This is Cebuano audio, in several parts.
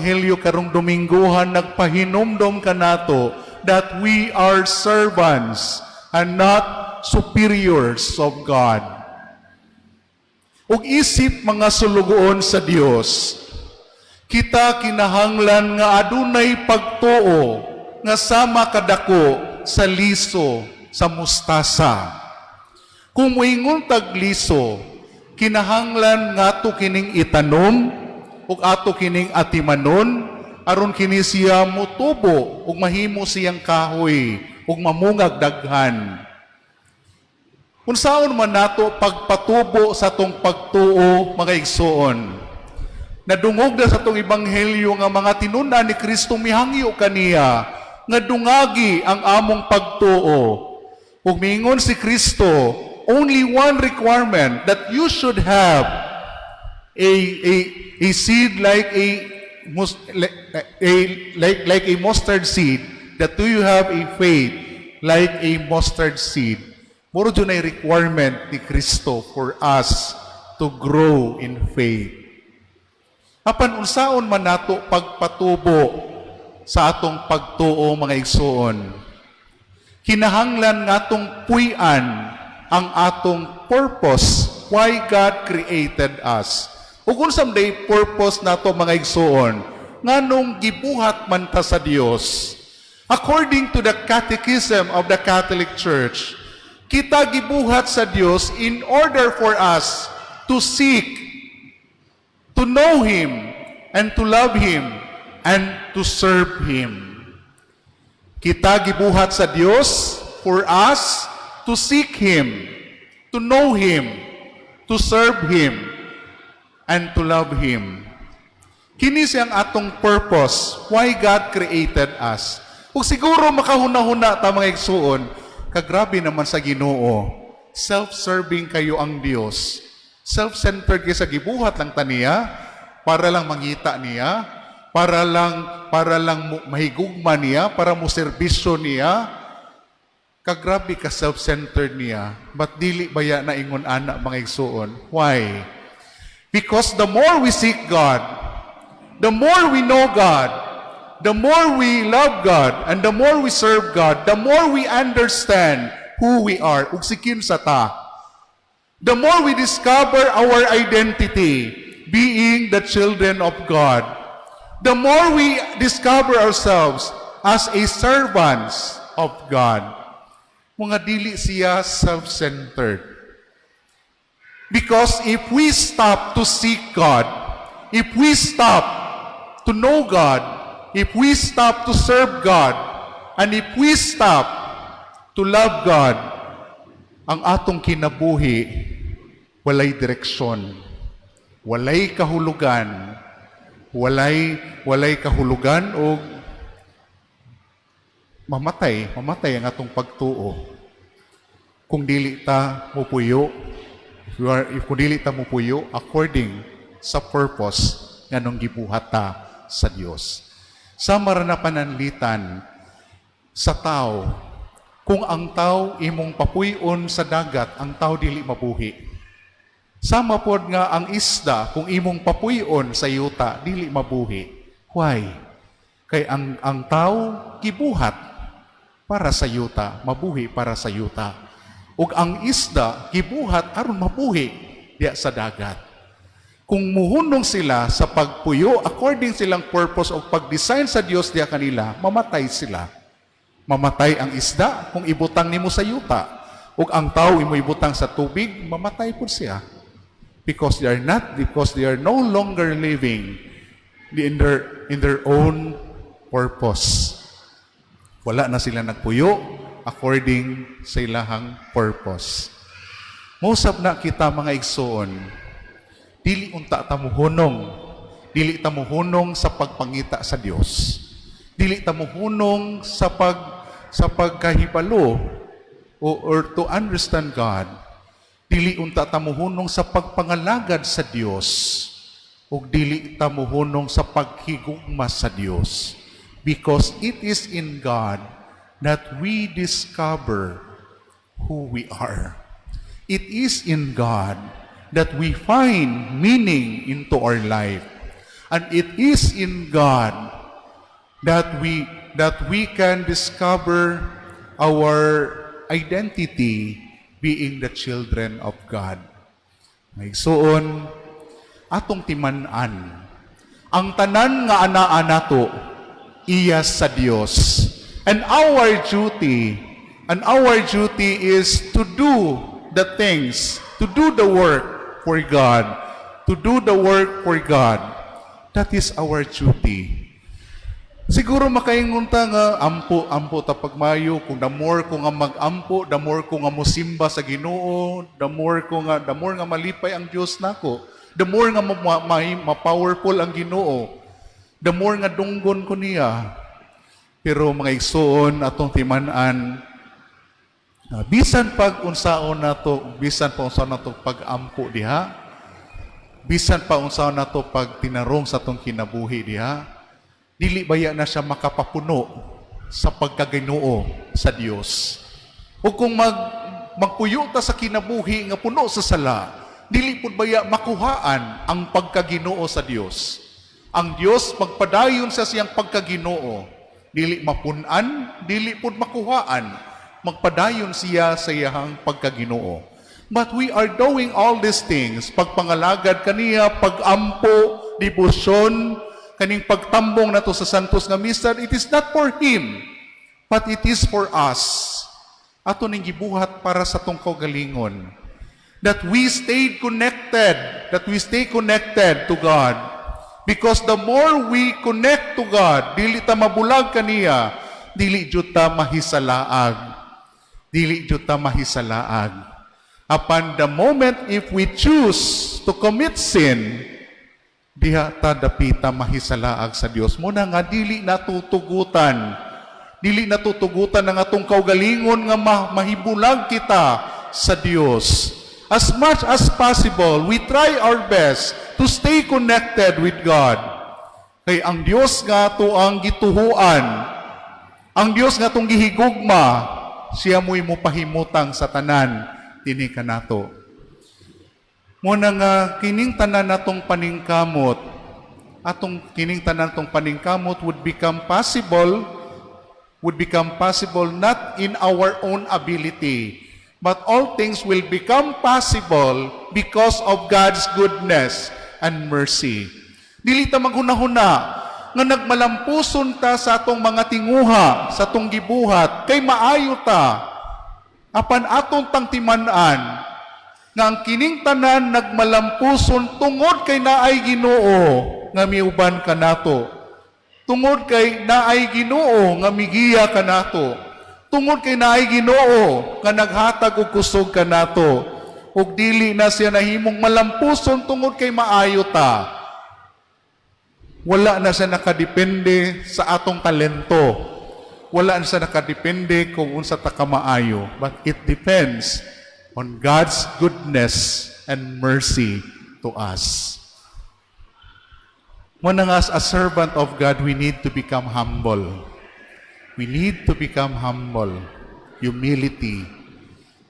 Ebanghelyo karong Domingguhan nagpahinumdom kanato that we are servants and not superiors of God. Ug isip mga sulugoon sa Dios, kita kinahanglan nga adunay pagtuo nga sama kadako sa liso sa mustasa. Kung moingon tag liso, kinahanglan nga ato kining itanom ug ato kining atimanon aron kini siya mutubo ug mahimo siyang kahoy ug mamungag daghan. Unsaon man nato pagpatubo sa atong pagtuo, mga igsoon? Nadungog na sa atong ebanghelyo nga mga tinun-an ni Kristo mihangyo kaniya nga dungagi ang among pagtuo. Ug miingon si Kristo, only one requirement, that you should have a seed like a mustard seed, that do you have a faith like a mustard seed. Mao jud ay requirement ni Kristo for us to grow in faith. Apan unsaon man nato pagpatubo sa atong pagtuo, mga igsoon? Kinahanglan nga atong puy-an ang atong purpose why God created us. Ug unsa man day purpose nato, mga igsoon? Nganong gibuhat man ta sa Dios? According to the Catechism of the Catholic Church, kita gibuhat sa Dios in order for us to seek, to know Him, and to love Him, and to serve Him. Kita gibuhat sa Dios for us to seek Him, to know Him, to serve Him, and to love Him. Kini siyang atong purpose why God created us. Ug siguro makahuna-huna ta, mga igsuon, kagrabe naman sa Ginoo. Self-serving kayo ang Dios. Self-centered kay sa gibuhat lang ta niya para lang mangita niya, para lang mahigugma niya, para mo serbisyo niya. Kagrabe ka self-centered niya. But dili baya na ingon ana, mga igsuon? Why? Because the more we seek God, the more we know God, the more we love God, and the more we serve God, the more we understand who we are. Ug si kinsa ta. The more we discover our identity, being the children of God, the more we discover ourselves as a servants of God. Mga dili siya self-centered. Because if we stop to seek God, if we stop to know God, if we stop to serve God, and if we stop to love God, ang atong kinabuhi walay direksyon, walay kahulugan, walay kahulugan o mamatay, mamatay ang atong pagtuo. Kung dili ta mupuyo, if, you are, if kung dili ta mupuyo according sa purpose nganong gibuhat ta sa Dios. Sama ra na pananlitan sa tao, kung ang tao imong papuy-on sa dagat, ang tao dili mabuhi. Sama pod nga ang isda, kung imong papuy-on sa yuta, dili mabuhi. Why? Kay ang tao gibuhat para sa yuta, mabuhi para sa yuta. Ug ang isda gibuhat aron mabuhi diya sa dagat. Kung muhunong sila sa pagpuyo according silang purpose o pag-design sa Dios diya kanila, mamatay sila. Mamatay ang isda kung ibutang nimo sa yuta. Ug ang tao imo ibutang sa tubig, mamatay pud siya. Because they are not because they are no longer living in their own purpose. Wala na sila nagpuyo according sa ilahang purpose. Mosab na kita, mga igsoon, dili unta ta muhunong, dili ta muhunong sa pagpangita sa Dios. Dili ta muhunong sa pagkahibalo or to understand God. Dili unta ta muhunong sa pagpangalagad sa Dios ug dili ta muhunong sa paghigugma sa Dios. Because it is in God that we discover who we are. It is in God that we find meaning into our life. And it is in God that we can discover our identity being the children of God. Mga igsuon, atong timan-an ang tanan nga anaa nato iya sa Dios. And our duty is to do the things, to do the work for God, to do the work for God. That is our duty. Siguro makaingon ta nga ampo, ampo ta pagmayo. Kung the more ko nga mag-ampo, the more ko nga mosimba sa Ginoo, the more nga malipay ang Dios nako, the more nga ma-powerful ang Ginoo, the more nga dunggon ko niya. Pero mga igsuon, atong timan-an, bisan pag unsaon nato, bisan pa unsaon nato pag-ampo diha, bisan pa unsaon nato pag tinarong sa atong kinabuhi diha, dili baya na siya makapapuno sa pagkaginoo sa Dios. O kung magpuyo ta sa kinabuhi nga puno sa sala, dili pud baya makuhaan ang pagkaginoo sa Dios. Ang Dios magpadayon sa siyang pagkaginoo, dili mapun-an, dili pud makuhaan, magpadayon siya sa iyang pagkaginoo. But we are doing all these things, pagpangalagad kaniya, pagampo, debosyon, kaning pagtambong nato sa Santos nga Misa, it is not for Him, but it is for us. Ato ning gibuhat para sa atong kaugalingon. That we stayed connected, that we stay connected to God. Because the more we connect to God, dili ta mabulag kaniya, dili jud ta mahisalaag. Dili jud ta mahisalaag. Upon the moment if we choose to commit sin, diha ta dapita mahisalaag sa Dios. Muna nga dili natutugutan. Dili natutugutan ang atong kaugalingon nga mahibulag kita sa Dios. As much as possible, we try our best to stay connected with God. Kay ang Dios nga ato ang gituhuan, ang Dios nga atong gihigugma, siya mo'y mopahimutang sa tanan dinhi kanato. Muna nga kining tanan natong paningkamot, atong kining tanan natong paningkamot would become possible not in our own ability, but all things will become possible because of God's goodness and mercy. Dili ta maghunahuna nga nagmalampuson ta sa atong mga tinguha, sa atong gibuhat, kay maayo ta. Apan atong tang timan-an nga ang kining tanan nagmalampuson tungod kay naay Ginoo nga miuban kanato. Tungod kay naay Ginoo nga migiya kanato. Tungod kay naay Ginoo nga naghatag og kusog kanato. Ug dili na siya nahimong malampuson tungod kay maayo ta. Wala na siya nakadepende sa atong talento. Wala na siya nakadepende kung unsa ta kamaayo. But it depends on God's goodness and mercy to us. Muna nga, as a servant of God, we need to become humble. We need to become humble. Humility.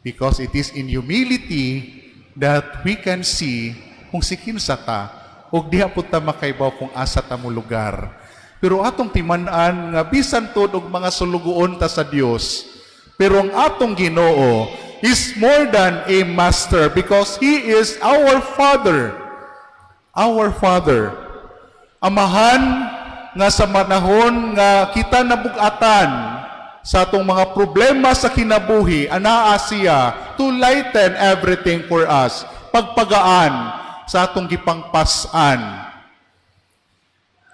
Because it is in humility that we can see kung si kinsa ta ug diha pud ta makaibaw kung asa ta mo lugar. Pero atong timan-an nga bisan tud og mga sulugoon ta sa Dios, pero ang atong Ginoo is more than a master because He is our Father. Our Father. Amahan nga sa manahon nga kita nabugatan sa atong mga problema sa kinabuhi, anaa siya to lighten everything for us. Pagpagaan sa atong gipangpas-an.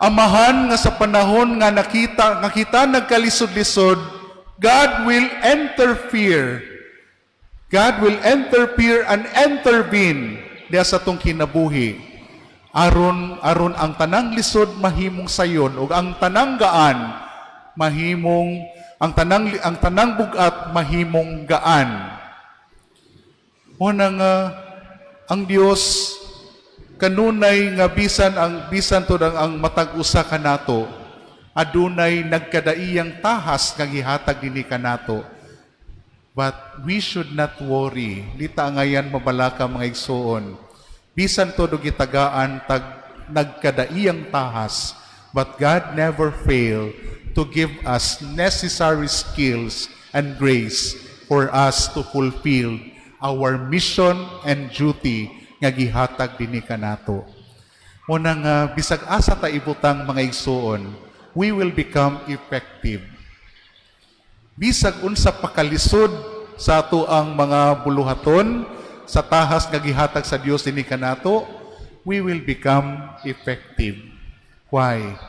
Amahan nga sa panahon nga nakita nga kita nagkalisod-lisod, God will interfere. God will interfere and intervene diha sa atong kinabuhi. Aron ang tanang lisod mahimong sayon ug ang tanang gaan mahimong ang tanang bugat mahimong gaan. Muna nga ang Dios kanunay nga bisan to ang matag usa kanato adunay nagkadaiyang tahas nga gihatag dinhi kanato. But we should not worry. Di ta angayan mabalaka, mga igsuon. Bisan todo gitagaan tag nagkadaiyang tahas, but God never fail to give us necessary skills and grace for us to fulfill our mission and duty nga gihatag dinhi kanato. Muna nga bisag asa ta ibutang, mga igsuon, we will become effective. Bisag unsa pa kalisod sa ato ang mga buluhaton sa tahas nga gihatag sa Dios dinhi kanato, we will become effective. Why?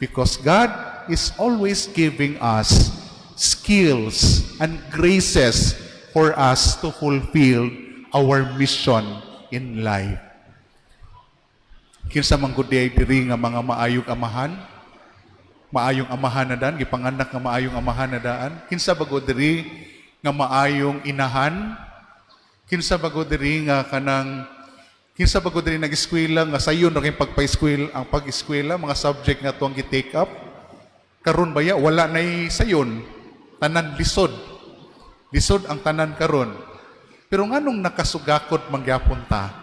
Because God is always giving us skills and graces for us to fulfill our mission in life. Kinsa man gud diay diri nga mga maayong amahan? Maayong amahan na daan, gipanganak nga maayong amahan na daan. Kinsa ba gud diri nga maayong inahan? Kinsa ba gud diri nga kanang kinsa ba gud diri nag-eskwela nga sayon ra kay pagpa-eskwela ang pag-eskwela, mga subject nga tuang gi-take up? Karon baya wala nay sayon, tanan lisod. Lisod ang tanan karon. Pero nganong nakasugakod man gyapon ta?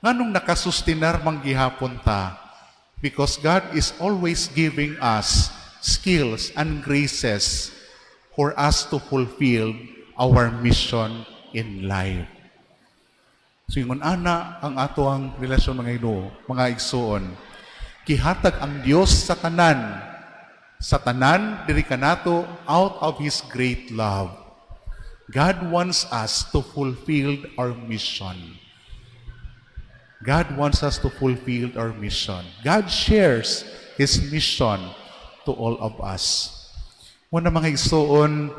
Nganong nakasustinar man gihapon ta? Because God is always giving us skills and graces for us to fulfill our mission in life. So ingon ana ang ato ang relasyon, mga Ginoo, mga igsuon. Gihatag ang Dios sa tanan diri kanato out of His great love. God wants us to fulfill our mission. God wants us to fulfill our mission. God shares His mission to all of us. Muna, mga igsuon,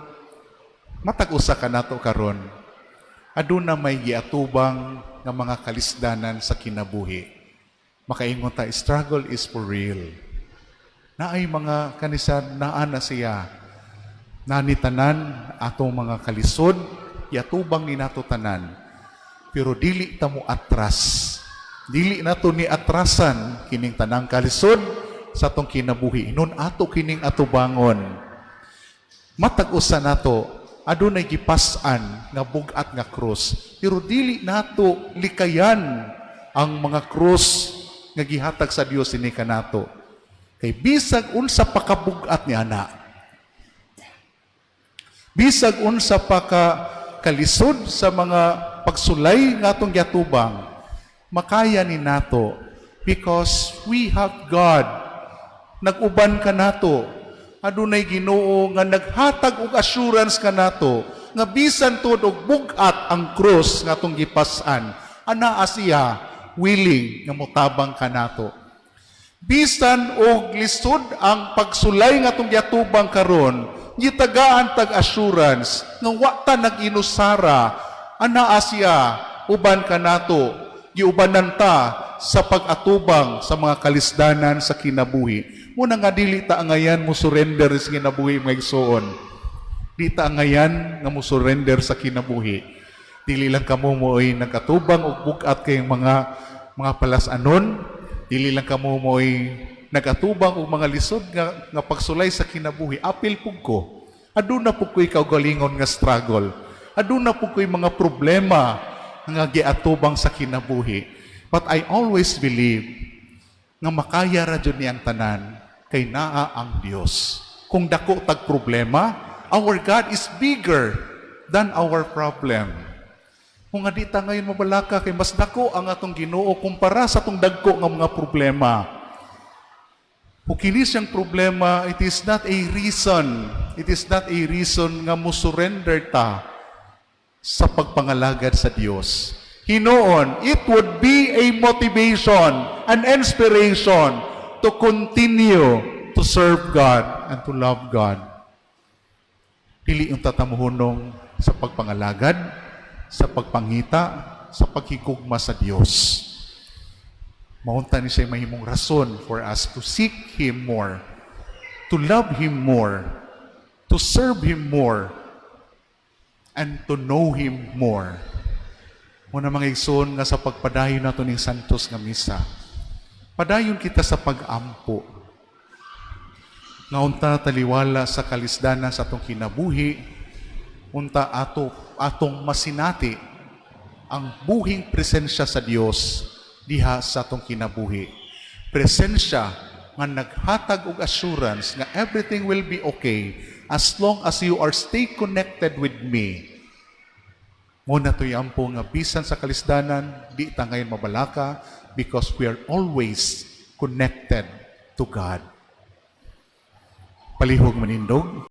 matag usa kanato karon, aduna may giatubang nga mga kalisdanan sa kinabuhi. Makaingon ta, struggle is for real. Naay mga kanisa, naa na siya. Nani tanan atong mga kalisod, yatubang ni nato tanan. Pero dili ta mo atras. Dili nato ni atrasan kining tanang kalisod sa atong kinabuhi. Nun ato kining atubangon. Matag usa nato adunay gipas-an nga bug-at nga krus. Pero dili nato likayan ang mga krus nga gihatag sa Dios ini kanato. Kay bisag unsa pa kabugat ni ana, bisag unsa pa ka kalisod sa mga pagsulay nga atong giatubang, makaya ni nato because we have God. Nag-uban kanato. Adunay Ginoo nga naghatag og assurance kanato nga bisan tuod og bug-at ang krus nga atong gipas-an, anaa siya willing nga motabang kanato. Bisan og lisod ang pagsulay nga atong giatubang karon, gitagaan tag assurance nga wa ta nag-inusara, anaa siya uban kanato, giubanan ta sa pag-atubang sa mga kalisdanan sa kinabuhi. Muna nga dili ta angayan mo surrender sa kinabuhi, mga igsoon. Di ta angayan nga mo surrender sa kinabuhi. Dili lang kamo mo'y nagkatubang og bug-at kayong mga palas-anon, dili lang kamo mo'y nagatubang og mga lisod nga pagsulay sa kinabuhi. Apil pug ko. Aduna pug ko'y kaugalingon nga struggle. Aduna pug ko'y mga problema nga giatubang sa kinabuhi. But I always believe nga makaya ra jud niyang tanan kay naa ang Dios. Kung dako tag problema, our God is bigger than our problem. Kung nga di ta ngayon mabalaka kay mas dako ang atong Ginoo kumpara sa atong dagko nga mga problema. Kung kini siyang problema, it is not a reason. It is not a reason nga mo surrender ta sa pagpangalagad sa Dios. Hinuon, it would be a motivation, an inspiration to continue to serve God and to love God. Dili unta ta mohunong sa pagpangalagad, sa pagpangita, sa paghigugma sa Dios. Maunta ni siya mahimong rason for us to seek Him more, to love Him more, to serve Him more, and to know Him more. Muna, mga igsoon, nga sa pagpadayon nato ning Santos nga Misa, padayon kita sa pag-ampo. Nga unta taliwala sa kalisdanan sa atong kinabuhi, unta ato atong masinati ang buhing presensya sa Dios diha sa atong kinabuhi. Presensya nga naghatag og assurance nga everything will be okay as long as you are stay connected with me. Mao na to'y ampo nga bisan sa kalisdanan, di ta ngayon mabalaka because we are always connected to God. Palihog manindog.